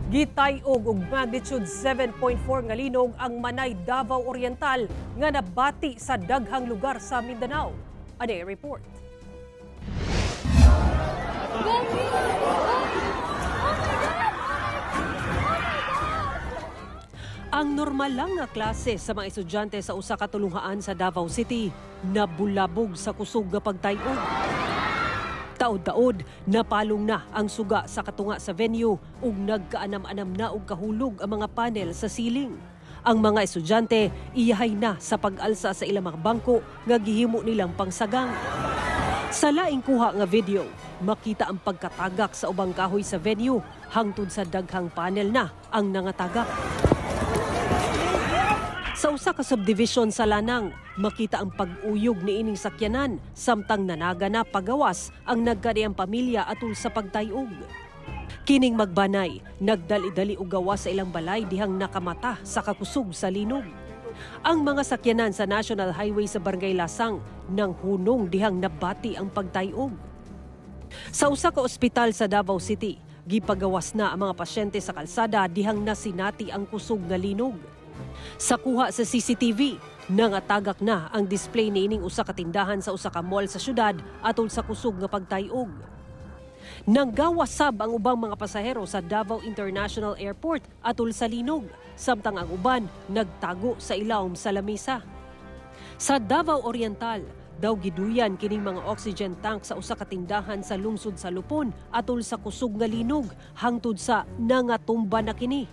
Gitay-og og magnitude 7.4 nga linog ang Manay, Davao Oriental nga nabati sa daghang lugar sa Mindanao. Ani report. Ang normal lang nga klase sa mga estudyante sa usa ka tulunghaan sa Davao City nabulabog sa kusog nga pagtay-og. Taod-taod, napalong na ang suga sa katunga sa venue ug nagkaanam-anam na og kahulog ang mga panel sa ceiling. Ang mga estudyante iyahay na sa pag-alsa sa ilang mga bangko nga gihimo nilang pangsagang. Sa laing kuha nga video, makita ang pagkatagak sa ubang kahoy sa venue hangtod sa daghang panel na ang nangatagak. Sa usa ka subdivision sa Lanang, makita ang pag-uyog niining sakyanan samtang nanaga na pagawas ang nagkadiyang pamilya atul sa pagtayog. Kining magbanay, nagdali-dali og gawas sa ilang balay dihang nakamata sa kakusog sa linog. Ang mga sakyanan sa National Highway sa Barangay Lasang nang hunong dihang nabati ang pagtayog. Sa usa ka ospital sa Davao City, gipagawas na ang mga pasyente sa kalsada dihang nasinati ang kusog nga linog. Sa kuha sa CCTV, nangatagak na ang display niining usa ka tindahan sa usa ka mall sa syudad atol sa kusog nga pagtayog. Nanggawas sab ang ubang mga pasahero sa Davao International Airport atol sa linog, samtang ang uban nagtago sa ilawom sa lamesa. Sa Davao Oriental, daw giduyan kining mga oxygen tank sa usa ka tindahan sa lungsod sa Lupon atol sa kusog nga linog hangtod sa nangatumba na kini.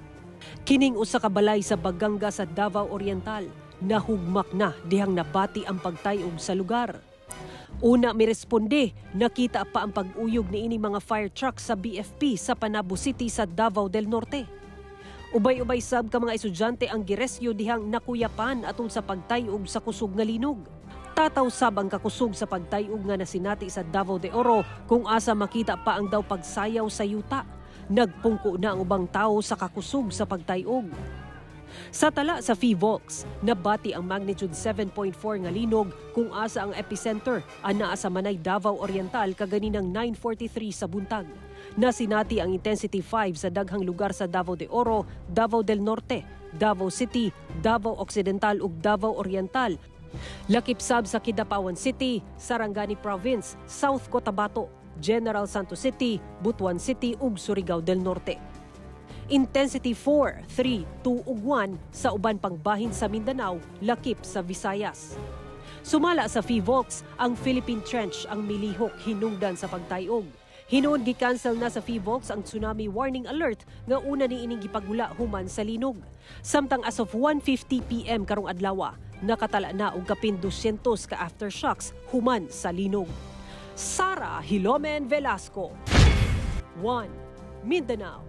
Kining usa ka balay sa Baganga sa Davao Oriental, nahugmak na dihang nabati ang pagtayog sa lugar. Una miresponde, nakita pa ang pag-uyog niini mga fire truck sa BFP sa Panabo City sa Davao del Norte. Ubay-ubay sab ka mga estudyante ang girescue dihang nakuyapan atol sa pagtayog sa kusog nga linog. Tataw sab ang kakusog sa pagtayog nga nasinati sa Davao de Oro kung asa makita pa ang daw pagsayaw sa yuta. Nagpungko na ang ubang tao sa kakusog sa pagtayog. Sa tala sa PHIVOLCS, nabati ang magnitude 7.4 nga linog kung asa ang epicenter anaa sa Manay, Davao Oriental kaganinang 9:43 sa buntag. Nasinati ang intensity 5 sa daghang lugar sa Davao de Oro, Davao del Norte, Davao City, Davao Occidental ug Davao Oriental. Lakip sab sa Kidapawan City, Sarangani Province, South Cotabato, General Santos City, Butuan City ug Surigao del Norte. Intensity 4, 3, 2 ug 1 sa uban pang bahin sa Mindanao, lakip sa Visayas. Sumala sa PHIVOLCS, ang Philippine Trench ang milihok hinungdan sa pagtayog. Hinuon gi-cancel na sa PHIVOLCS ang tsunami warning alert nga una ni ining gipagula human sa linog. Samtang as of 1:50 PM karong adlaw, nakatala na og kapin 200 ka aftershocks human sa linog. Sara Hilomen Velasco, 1 Mindanao.